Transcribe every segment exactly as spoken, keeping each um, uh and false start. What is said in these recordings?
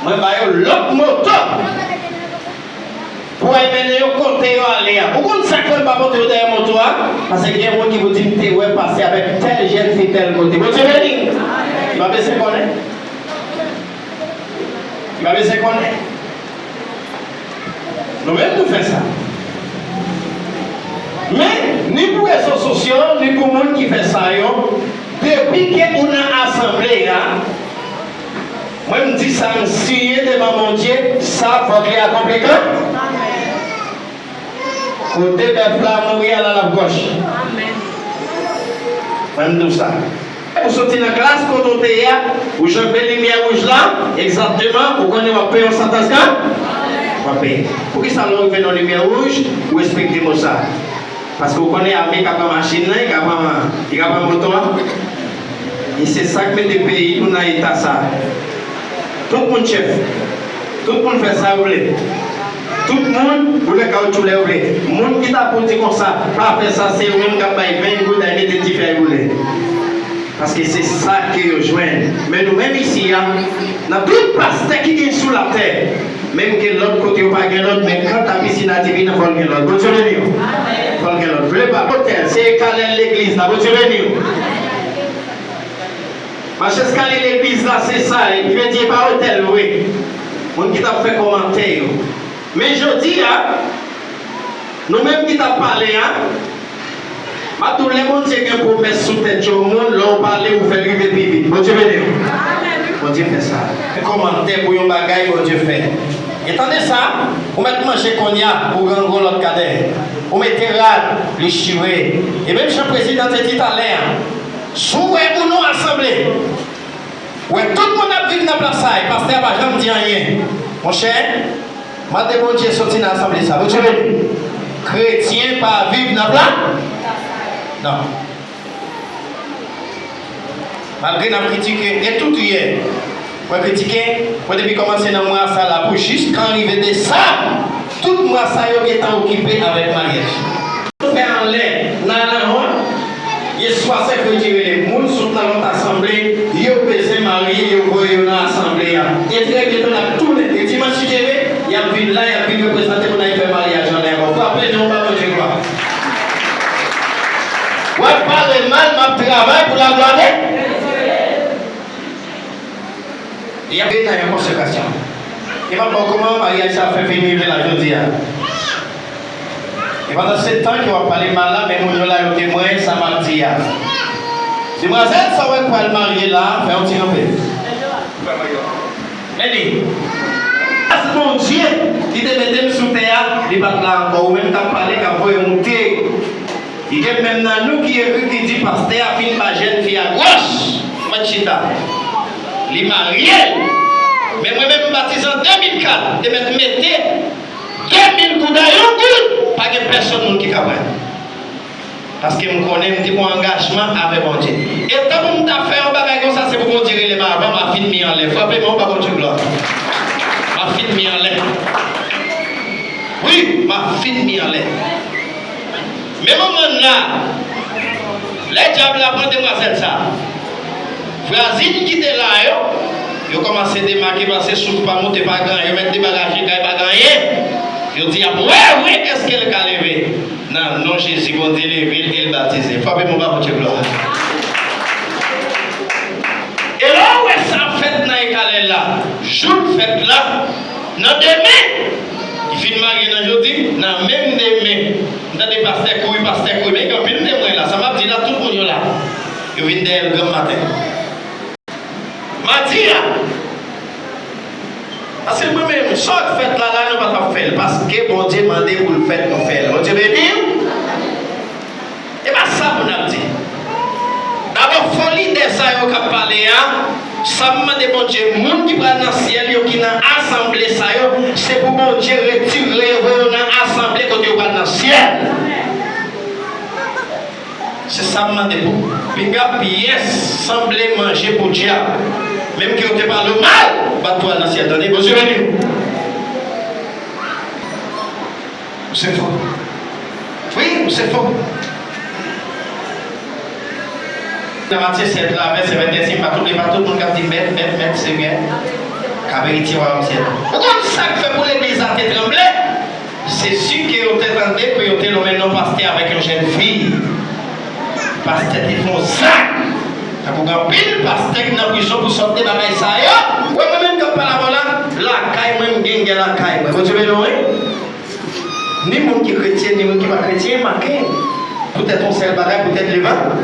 Mwen ba yo lòt moto pou al mennen yo kote yo ale a. Ou konn sa k fè m pa pote yo dèyè moto a? Paske gen moun ki pou di m te wè pastè avèk tèl jèn fi tèl kote. Bondye beni. Li pa bezwen konnen. Li pa bezwen konnen. Nou menm nou fè sa. Men, ni pou rezo sosyo, ni pou moun ki fè sa yo, depi ke ou nan asanble a, mwen m di sa, m siyen devan Bondye, sa fòk li akonpli kan. Kote bèf la mouri a, l al ap gòch. Mwen m di w sa. Ou soti nan klas kote w te ye a, ou janbe limyè wouj la, egzakteman, ou konnen w ap peye yon santans kan? W ap peye. Poukisa lè w rive nan limyè wouj, ou respekte mo sa? Paske ou konnen ame ka pran machin nan, li ka pran, li ka pran moto a. E se sa k mete peyi nou nan eta sa. Tout moun chèf. Tout moun fè sa yo vle. Tout moun boule kawotchou lè yo vle. Moun ki ta pou di konsa, pa fè sa, se yo menm k ap bay ven goud al mete dife al boule. Paske se sa ke yo jwenn. Men nou menm isi a, nan tout pastè ki gen sou latè, menm gen lòt kote yo pa gen lòt, men kanta pisin a diven an, fò l gen lòt. Bondye beni w. Fò l gen lòt. Vle pa otèl, se ekalèl legliz la. Bondye beni w. Macheskalye legliz la, se sa, e ki vle di e pa otèl vre. Moun ki t ap fè kòmantè yo. Men jodi a, nou menm ki t ap pale a, m ap di w, lè Bondye gen pwomès sou tèt yon moun, lè w pale, ou fè l rive pi vit. Bondye beni w. Bondye fè sa. Kòmantè pou yon bagay Bondye fè. E tande sa, ou mèt manje kounye a, ou grangou lòt kadè. Ou mete rad, li chire. E menm jan prezidan te di talè a, si w wè ou nan asanble, ou wè tout moun ap viv nan plas sa, e pastè a pa janm di anyen. Monchè, mande Bondye soti nan asanble sa. Bondye beni. Kretyen pa viv nan plas. Non. Malgre n ap kritike, gen tout yè. Mwen kritike, mwen depi kòmanse nan mwa sa la pou jiskan rive desanm, tout mwa sa yo gentan okipe avèk maryaj. Fè anlè, nan la honte, gen swa sèk yo di rele moun sot nan lòt asanble, yo bezwen marye, yo voye yo nan asanble a. E trè byento n ap tounen, e dimanch si Dye vle, y ap vin la, y ap vin reprezante pou n al fè maryaj anlè ankò. Frape men w ba Bondye glwa. W ap pale mal, m ap travay pou laglwa de. Y ap nan yon konsekrasyon. E m ap ba w kòman maryaj sa fè vin rive la jodi a. E pandan se tan ke w ap pale mal la, men moun yo la yo temwen sa m ap di a. Demwazèl sa w wè k pral marye la, fè yon ti kanpe. Men li. Gras Bondye, li te mete m sou tè a, li pa t la ankò. Ou menm k ap pale, k ap voye moute. Li gen menm nan nou ki ekri, ki di pastè a fin ba jèn fi a gwòch. Mwen chita. Li marye l. Men mwen menm m batize an de mil kat, m te mèt mete de mil goud a yon goud. Pa gen pèsonn moun ki ka pran. Paske m konnen m te pran angajman avè Bondye. E tankou m ta fè yon bagay konsa, se pou Bondye rele m avan, m a fin mi anlè. Frape men w ba Bondye glwa. M a fin mi anlè. Wi, m a fin mi anlè. Men manman la, lè dyab la pran demwazèl sa, vwazin ki te la yo, yo kòmanse demake, pase souf pa moute pa gen anyen, yo mèt debaraje kay pa gen anyen. Yo di y ap wè vre èske l ka leve. Nan non Jezi, Bondye leve l e l batize. Frape men w ba Bondye glwa. E lè w wè sa fèt nan Ekalèl la, jou l fèt la, nan demen, li fin marye nan jodi, nan menm demen, m tande pastè kouri, pastè kouri, men gen anpil temwen la, sa m ap di la, tout moun yo la, yo vin dèyè l granm maten. Madi a, paske mwen menm, sa k fèt la, la nou pa t ap fè l, paske Bondye mande pou l fèt, nou fè l. Bondye beni w. E pa sa pou n ap di. Dabò, fo lidè sa yo k ap pale a, sa m mande Bondye, moun ki pral nan syèl yo, ki nan asanble sa yo, se pou Bondye retire yo, voye yo nan asanble kote yo pral nan syèl. Se sa m mande pou. Pinga pyès sanble manje pou dyab. Menm ke yo te pale w mal, ou pa t pou al nan syèl, tande. Bondye beni w. Ou se fò. Wi, ou se fò. Nan Matye sèt la, vèsè ventesenk, pa tout, pa tout moun k ap di mèt, mèt, mèt, Senyè. K ap eritye wayòm syèl la. Ou konn sa k fè pou legliz la te tranble? Se si ke yo te tande ke yo te nonmen non pastè avèk yon jèn fi. Pastè te fè yon zak. Tankou gen anpil pastè ki nan prizon pou sòt de bagay sa yo. Ou wè mwen menm k ap pale avè w la, lakay mwen, m gen gè lakay mwen. Bondye beni w, wi. Ni moun ki kretyen, ni moun ki pa kretyen make poutèt yon sèl bagay, poutèt levan-,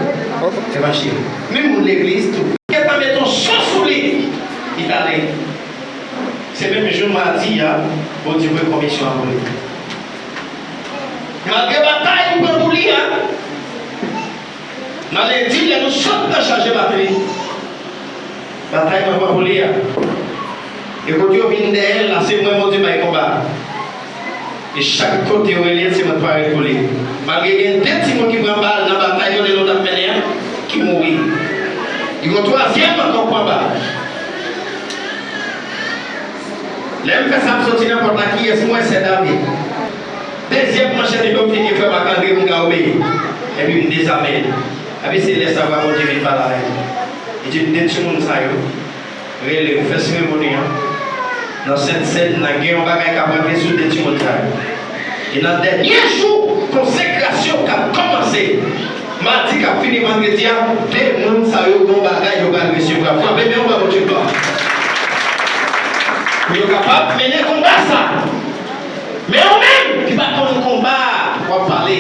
levanjil. Ni moun legliz tou. Gentan mete yon son sou li. Li t ale. Se menm jou madi a, Bondye voye komisyon an pou li. Malgre batay m pran pou li a, nan lendi, lè nou sot nan chaje batri, batay mwen pran pou li a. E kote yo vin dèyè l la, se mwen Bondye bay konba a. E chak kote yo rele l, se mwen k parèt pou li. Malgre gen de timoun ki pran bal nan batay yo, lè nou t ap mennen an, ki mouri. Yon twazyèm ankò pran bal. Lè m fè sa, m soti nan pòt la, kiyès m wè? Sè David. Dezyèm manchèt epi m te gen frè Marc André pou m ka obeyi. Epi m dezame l. Epi se lè sa a Bondye vin pale avè m. Li di m, de timoun sa yo, rele yo, fè seremoni an. Nan Sentsèn nan, gen yon bagay k ap rantre sou de timoun sa yo. E nan dènye jou konsekrasyon k ap kòmanse, madi k ap fini vandredi a, de moun sa yo gen yon bagay yo pral resevwa. Frape men w ba Bondye glwa. Pou yo kapab mennen konba sa. Men ou menm ki pa konn konba a, w ap pale.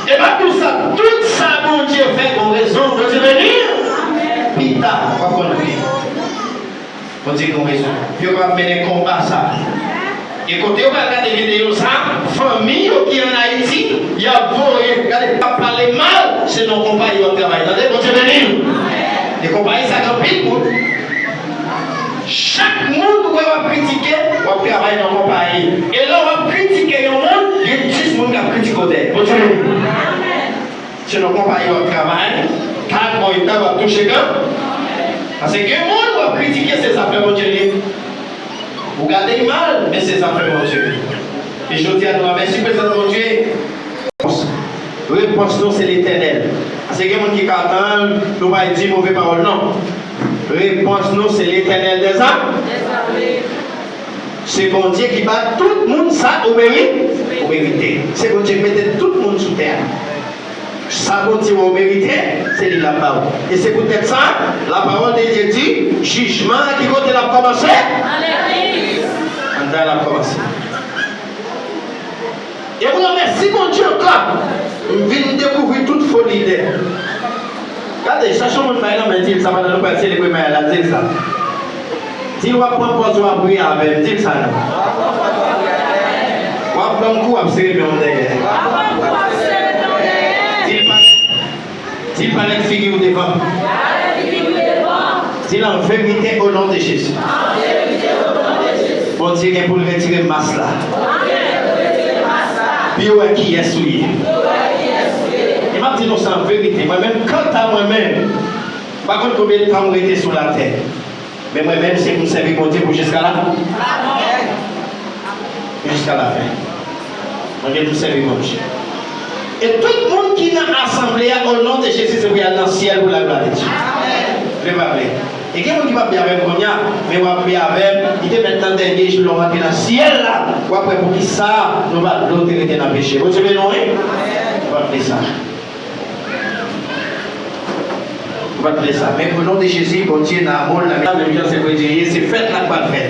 E m ap di w sa, tout sa Bondye fè gon rezon. Bondye beni. Pita, w ap konn wi. Bondye gon rezon. Yo p ap mennen konba sa. E kote yo pral gade videyo sa, fanmi yo ki ann Ayiti, y ap voye, gade, y ap pale mal, se nan konpayi yo ap travay. Tande, Bondye beni w. E konpayi sa gen anpil moun. Chak moun ou wè w ap kritike, w ap travay nan konpayi. E lè w ap kritike yon moun, gen dis moun k ap kritike w dèyè. Bondye beni w. Se nan konpayi w ap travay, kat mwa yo ta w ap touche kan. Paske gen moun w ap kritike, se zafè Bondye li ye. Ou gade l mal, men se zafè Bondye. E jodi a, nou remèsye prezans Bondye. Repons nou se Letènèl. Paske gen moun ki ka tann, nou pa di move pawòl, non. Repons nou se Letènèl dèzame. Se Bondye ki ba tout moun sa ou meri-, ou merite. Se Bondye ki mete tout moun sou tè a. Sa Bondye wè ou merite, se li l ap ba ou. E se poutèt sa, la parole de Dieu di, jijman an ki kote l ap kòmanse? Nan legliz. Anndan l ap kòmanse. E pou yo mèsi Bondye ankò, m vin dekouvri tout foli lè. Gade, chache yon moun bay lanmen, di l sa pandan nou pral selebre Maya la, di l sa. Di l w ap pran pòz w ap ri avè m, di l sa non. W ap ban m kou, w ap sere men w dèyè. Di l parèt, di l parèt figi w devan. Di l an verite, o non de Jezi. Bondye gen pou l retire mas la. Pou yo wè kiyès ou ye. E m ap di nou sa an verite, mwen menm, kanta mwen menm, m pa konn konbyen tan m rete sou latè. Men mwen menm, se pou m sèvi Bondye pou jiska la. Pou jiska lafen. Mwen gen pou m sèvi Bondye. E tout moun ki nan asanble a, o non de Jezi, se pou y al nan syèl pou laglwa de Dye. Vle pa vle. E gen moun ki p ap byen avè m kounye a, men w ap byen avè m. Li te mèt nan dènye jou lè w antre nan syèl la, w ap wè poukisa nou pa vle w te rete nan peche. Bondye beni w, wi. Ou pa vle sa. Ou pa t vle sa. Men o non de Jezi, Bondye nan amou l, nan menm jan se Bondye ye, se fèt la k pral fèt.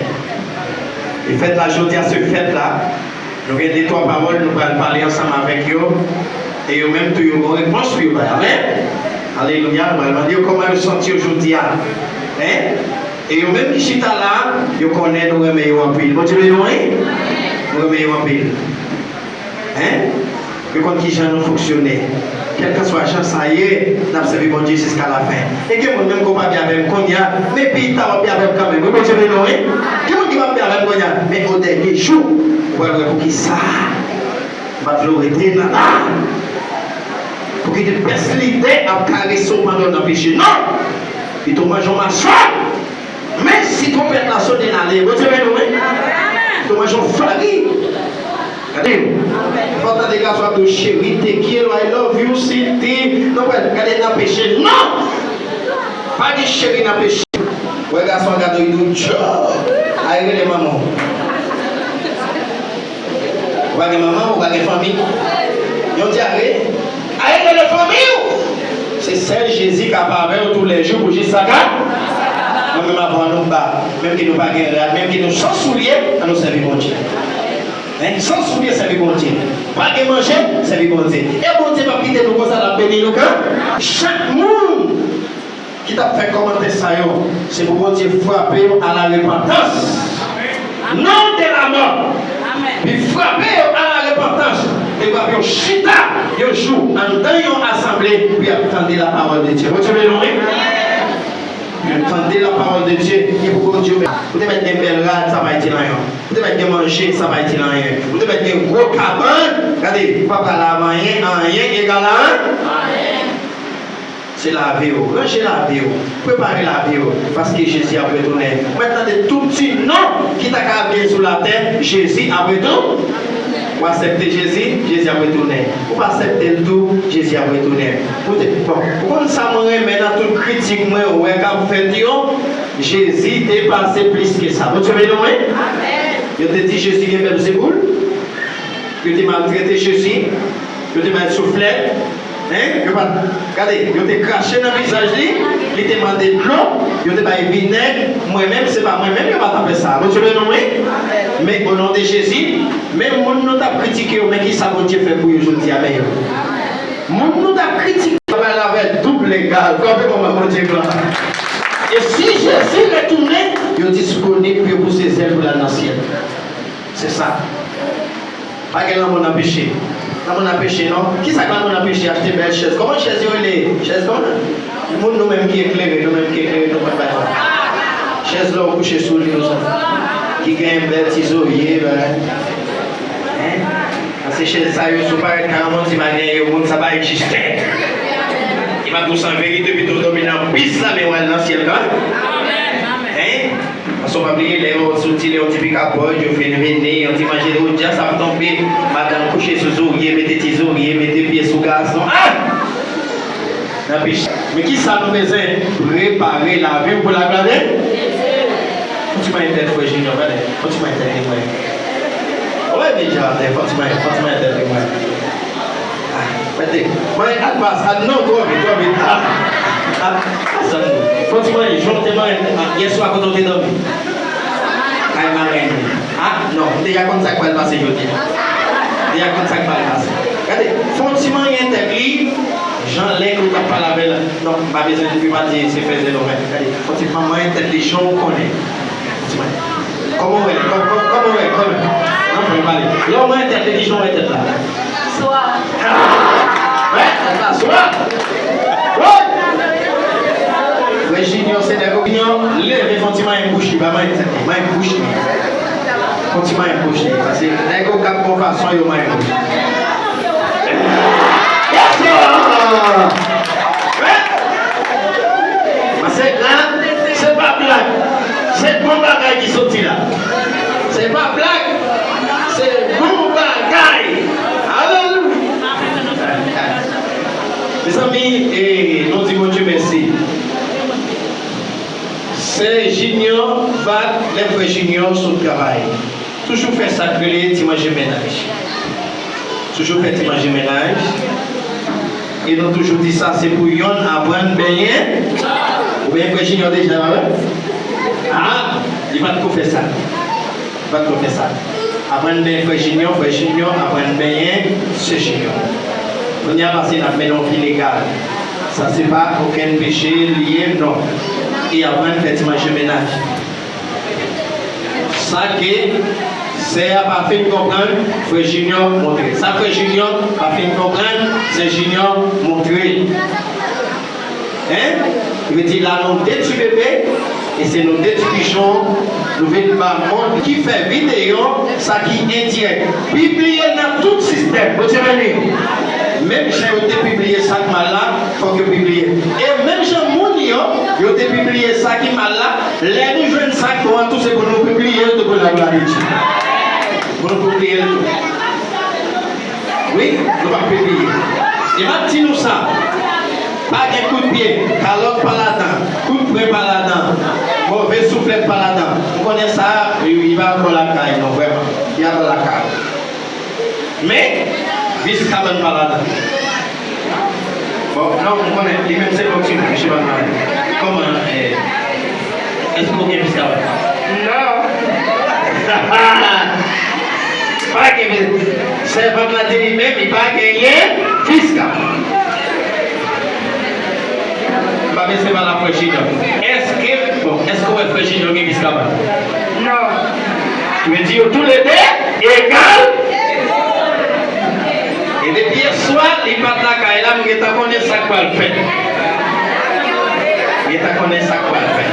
E fèt la jodi a, se fèt la. Nou gen de twa pawòl nou pral pale ansanm avèk yo. E yo menm tou yo gon repons pou yo bay. Amèn. Alelouya. Nou pral mande yo kòman yo santi yo jodi a. Hein? E yo menm ki chita la, yo konnen nou renmen yo anpil. Bondye beni w, wi. Nou renmen yo anpil. Hein? Yo konn kijan nou fonksyone. Kèlkanswa jan sa ye, n ap sèvi Bondye jiska lafen. E gen moun menm ke w pa byen avè m kounye a, men pita w ap byen avè m kanmenm. Wi, Bondye beni w, wi. Gen moun ki p ap byen avè m kounye a, men o dènye jou, ou pral wè poukisa m pa t vle w rete nan la. Pou kite pès lide ap karese w pandan w nan peche. Non! Pito w manje yon masòn. Men si twonpèt la sone, n ale. Bondye beni w, wi. Twonpèt yon fari. Gade. Fò w tande gason ap di w, "Cheri, te quiero, I love you, sweetie." Twonpèt, gade nan peche. Non! Pa gen cheri nan peche. Wè gason an gade w, li di w, "Tchoo! Ay rele manman w." Ou pa gen manman, ou pa gen fanmi. Yon dyare. Ay rele fanmi w. Se sèl Jezi k ap avè w toulèjou pou jis sa ka. Mwen menm avè w, an nou ba. Menm ke nou pa gen rad, menm ke nou san soulye, an nou sèvi Bondye. Hein? San soulye, sèvi Bondye. Pa gen manje, sèvi Bondye. E Bondye p ap kite nou konsa, l ap beni nou kan. Chak moun ki t ap fè kòmantè sa yo, se pou Bondye frape yo a la repantans. Non de la mò. Li frape yo a la repantans. E frape yo chita yon jou anndan yon asanble pou y ap tande la parole de Dieu. Bondye beni w, wi. Yo tande la parole de Dieu, e pou Bondye, ou te mèt gen bèl rad, sa pa itil anyen. Ou te mèt gen manje, sa pa itil anyen. Ou te mèt gen gwo kabann, gade, ou pa pral avè anyen, anyen egal a anyen. Se lavi w, ranje lavi w, prepare lavi w, paske Jezi ap retounen. Mwen tande tout ti non ki ta ka ap gen sou latè, Jezi ap retounen. Ou aksepte Jezi, Jezi ap retounen. Ou pa aksepte l tou, Jezi ap retounen. Ou te, bon, ou konn sa mwen renmen nan tout kritik mwen wè k ap fèt yo? Jezi depase plis ke sa. Bondye beni w, wi. Yo te di Jezi gen Bèlzeboul. Yo te maltrete Jezi. Yo te ba l souflèt. Hein? Yo pa t, gade, yo te krache nan vizaj li. Li te mande dlo. Yo te ba l vinèg. Mwen menm, se pa mwen menm, yo pa t ap fè sa. Bondye beni w, wi. Men, o non de Jezi, menm moun nou t ap kritike yo, men ki sa Bondye fè pou yo jodi a, men yo. Moun nou t ap kritike yo pral avè doub legal. Frape pou mwen, Bondye glwa. E si Jezi retounen, yo disponib pou yo pouse zèl pou l al nan syèl. Se sa. Pa gen lanmou nan peche. Lanmou nan peche, non. Kisa k lanmou nan peche? Achte bèl chèz. Kòman chèz yo rele? Chèz kòman? Moun nou menm ki eklere, nou menm ki eklere, nou konn bagay sa. Chèz lè w kouche sou li konsa. Ki gen bèl ti zorye, bagay. Hein? Paske chèz sa yo, si w parèt ka yon moun di pa gen yo, moun sa pa egziste. Li pa pou san verite, pito w dòmi nan bis la, men w al nan syèl kanmenm. Hein? Paske w pa bliye, lè yo soti, lè yon ti pika pòj, yo fè vene, yon ti manje, ou di a sa ap tonbe. Madanm kouche sou zorye, mete ti zorye, mete pye sou gason. Ah! Nan peche. Men ki sa nou bezwen? Prepare lavi w pou laglwa de Dye. Fon ti manyen tèt frè Junior, gade. Fon ti manyen tèt li mwen. Wè, deja, fon ti manyen, fon ti manyen tèt li mwen. Ah, mete. Mwen, al pas, al non, twò vit, twò vit. Ah, ah, ah, zanmi. Fon ti manyen, jan w te manyen, ah, yèswa kote w te dòmi? Kay marenn li. Ah, non, m deja konn sa k pral pase jodi a. M deja konn sa k pral pase. Gade, fon ti manyen tèt li, jan lè ke w t ap pale avè l. Non, m pa bezwen di, m pa di se fèzè non, men gade, fon ti manyen tèt li, jan w konnen. Fon ti manyen. Kòman w wè l? Kò-, kò-, kòman w wè l? Kòman? Non, fò l pale. Lè w manyen tèt li, ki jan w wè tèt la? Swa. Wè, tèt la swa. Woy! Frè Junior, se nèg Junior, leve fon ti manyen bouch li, pa manyen tèt li, manyen bouch li. Fon ti manyen bouch li, paske nèg yo k ap bon fason yo manyen bouch. Yes, sir! Paske la, se pa blag, se bon bagay ki soti la. Se pa blag, se bon bagay. Alelouya! Mezanmi, e, nou di Bondye mèsi. Sè Junior bat lè frè Junior sot travay. Toujou fè sa k rele ti manje mennaj. Toujou fè ti manje mennaj. E nou toujou di sa, se pou yonn aprann benyen. Ou benyen frè Junior deja, pa vre? Ah, li pa t ko fè sa. Li pa t ko fè sa. Aprann benyen frè Junior, frè Junior aprann benyen sè Junior. Kounye a pase n ap mennen yon fi legal. Sa se pa okenn peche li ye, non. E aprann fè ti manje mennaj. Sa ke sè a pa fin konprann, frè Junior montre. Sa frè Junior pa fin konprann, sè Junior montre. Hein? Li vle di la nou de ti bebe, e se nou de ti pichon, nou vin ba mond ki fè videyo, sa ki endirèk. Pibliye l nan tout sistèm. Bondye beni. Menm jan yo te pibliye sa k mal la, fòk yo pibliye. E menm jan moun yo, yo te pibliye sa ki mal la, lè nou jwenn sa k bon an tou, se pou nou pibliye l tou pou laglwa de Dye. Pou nou pibliye l tou. Wi, nou p ap pibliye. E m ap di nou sa, pa gen kout pye, kalòt pa ladan, kout pwen pa ladan, move Souflèt pa ladan. M konnen sa, li, li pa bò lakay, non, vrèman. Li pa bò lakay. Men, Vis Kabann pa ladan. Bon, non, m konnen, li menm se bò ti moun, misye pa nan. Kòman, eh, èske w gen Vis Kabann? Non. Pa gen Vis. Sèvant la di li menm, li pa genyen Vis Kabann. M pa bezwen pale a Frè Junior. Èske, bon, èske w wè Frè Junior gen Vis Kabann? Non. Ki vle di yo toulede egal. E depi yèswa, li pa t lakay la, m gentan konnen sa k pral fèt. M gentan konnen sa k pral fèt.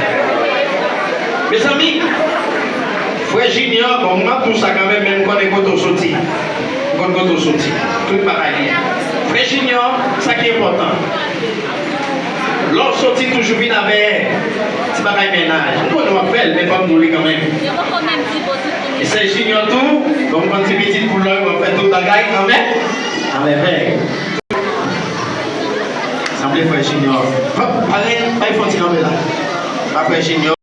Mezanmi, Frè Junior, bon, m ap di w sa kanmenm, men m konnen kote w soti. M konn kote w soti. Tout bagay li ye. Frè Junior, sa ki enpòtan. Lè w soti toujou vin avè ti bagay mennaj. M konnen w ap fè l, men fò m di w li kanmenm. Yo poko menm di bonjou pou li. E sè Junior tou, bon, m konn ti pitit pou lè w ap fè tout bagay anmè, anmèvèy. Sanble Frè Junior. Fò, parèt, bay fò ti kanpe la. Pa Frè Junior.